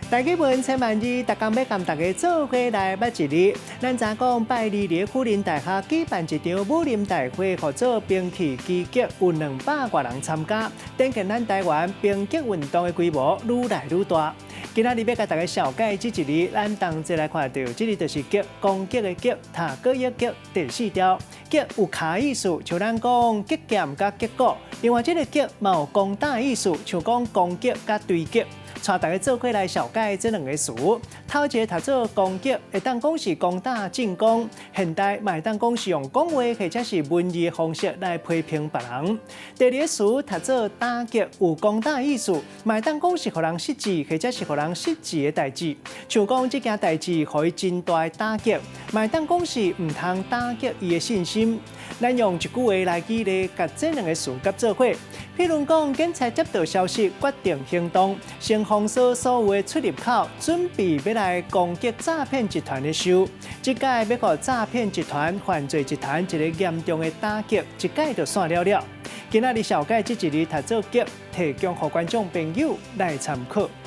大家文千萬字，逐工欲共大家做伙來捌一字。咱知講拜二佇輔仁大學舉辦一場武林大會，號做兵器擊擊，有兩百外人參加，展現咱台灣兵擊運動的規模愈來愈大。今仔日欲共大家紹介這一字，咱同齊來看著，這字就是擊，攻擊的擊，讀國一擊第四調。擊有跤意思，像咱講擊劍佮擊鼓。另外，這个擊嘛有攻打意思，像講攻擊佮追擊。帶大家做伙來紹介這兩个詞。頭一个讀做攻擊，會當講是攻打進攻；現代嘛會當講是用講話或者是文字的方式來批評別人。第二个詞讀做打擊，有攻打意思，嘛會當講是予人失志或者是予人失志的代誌。像講這件代誌予伊真大的打擊，嘛會當講是毋通打擊伊的信心。咱用一句話來舉例，共這兩个詞結做伙。譬如講，警察接到消息，決定行動，先封鎖所有的出入口，準備欲來攻擊詐騙集團的時候，這擺欲予詐騙集團、犯罪集團一个嚴重的打擊，一擺就散了了。今仔日紹介這一字讀做擊，提供予觀眾朋友來參考。